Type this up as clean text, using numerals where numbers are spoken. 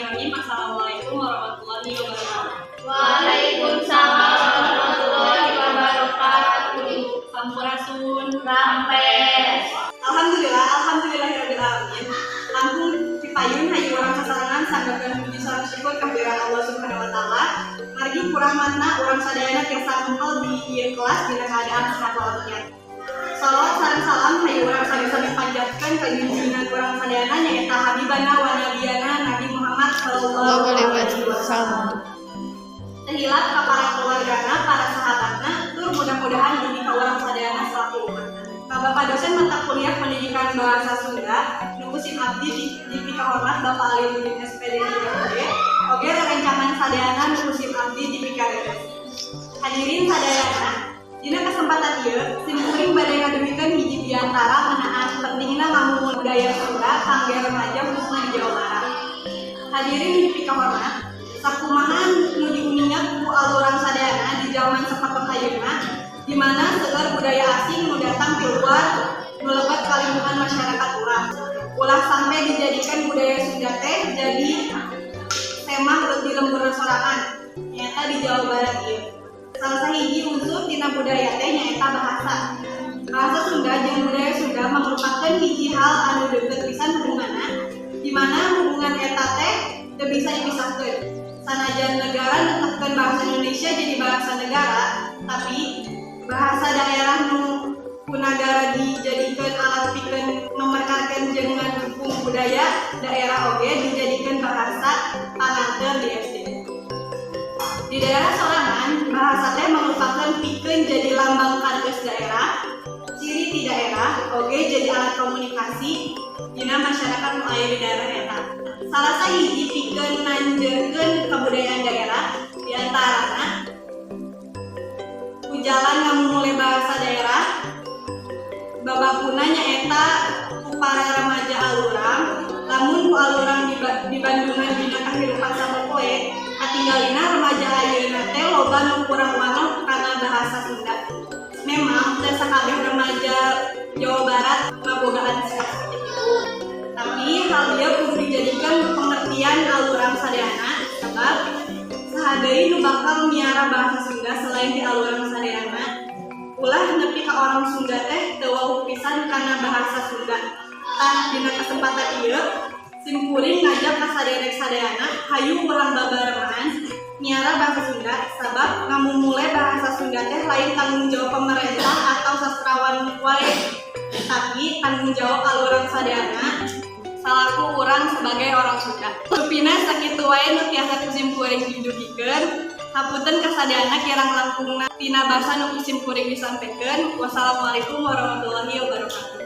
Bismillahirrahmanirrahim. Assalamualaikum warahmatullahi wabarakatuh. Waalaikumsalam warahmatullahi wabarakatuh. Sampurasun. Rampes. Alhamdulillah, alhamdulillahirabbil alamin. Langkung pipayun hayu urang sasarengan sanggakeun puji sareng syukur kehadirat Allah Subhanahu wa Taala. Margi ku rahmatna urang sadayana tiasa ngumpul di ieu kelas dina keadaan sehat walafiat. Salawat sareng salam hayu urang sami-sami panjatkeun ka junjungan urang sadayana, nyaeta Habibana wa Nabiyana Nabi Muhammad sallallahu alaihi wasallam. Teu hilap ka para keluargana, para sahabatna, tur mudah-mudahan dugi ka urang sadayana selaku umatna. Ka Bapak dosen mata kuliah Pendidikan Bahasa Sunda, nu ku sim abdi dipikahormat Bapak Ali Nudin SPD MPD, oge rerencangan sadayana nu ku sim abdi dipikareres. Hadirin sadayana, dina kesempatan ieu sim kuring bade ngadugikeun hiji biantara ngeunaan pentingna ngamumule budaya Sunda kangge remaja, khususna di Jawa Barat. Hadirin dipikahormat, sakumaha nu diuninga ku alurang sadayana di zaman sapertos ayeuna, di mana seueur budaya asing nu datang ti luar nu lebet ka lingkungan masyarakat urang. Ulah sampai dijadikan budaya Sunda teh jadi tema di lembur sorangan, nyaeta di Jawa Barat ieu. Salah sahiji unsur tina budaya teh nyaeta bahasa. Bahasa Sunda jeung budaya Sunda merupakan hiji hal anu deukeut pisan hubunganna, di mana hubungan eta teh teu bisa dipisahkeun. Sanajan negara netepkeun bahasa Indonesia jadi bahasa negara, tapi bahasa daerah nu ku nagara dijadikeun alat pikeun memekarkeun jeung ngadukung budaya daerah oge dijadikeun bahasa panganteur di SD. Di daerah sorangan, bahasa teh merupakan pikeun jadi lambang karges daerah, ciri ti daerah, oge jadi alat komunikasi dina masyarakat nu aya di daerah eta. Salah sahiji pikeun nanjeurkeun kebudayaan daerah diantarana ku jalan ngamumule bahasa daerah. Babakuna nyaeta ku para remaja alurang. Lamun ku alurang di Bandungan dina kahirupan sapopoe, katinggalina remaja ayeuna teh loba nu kurang wanoh kana bahasa Sunda. Memang teu sakabeh remaja Jawa Barat mabogaan sikap seperti itu, tapi hal ieu kudu dijadikan pengertian alurang sadayana, sebab saha deui nu bakal miara bahasa Sunda selain di alurang sadayana? Ulah nepi ka orang Sunda teh teu wawuh pisan kana bahasa Sunda. Tah, dina kesempatan ieu sim kuring ngajak ka saderek sadayana, hayu urang babarengan miara bahasa Sunda, sabab ngamumule bahasa Sunda teh lain tanggung jawab pemerintah atau sastrawan wae, tapi tanggung jawab alurang sadayana salaku urang sebagai orang Sunda. Rupina sakitu wae nu tiasa ku sim kuring didugikeun. Hapunten kasadayana kirang langkungna tina basa nu ku sim kuring disampaikan. Wassalamualaikum warahmatullahi wabarakatuh.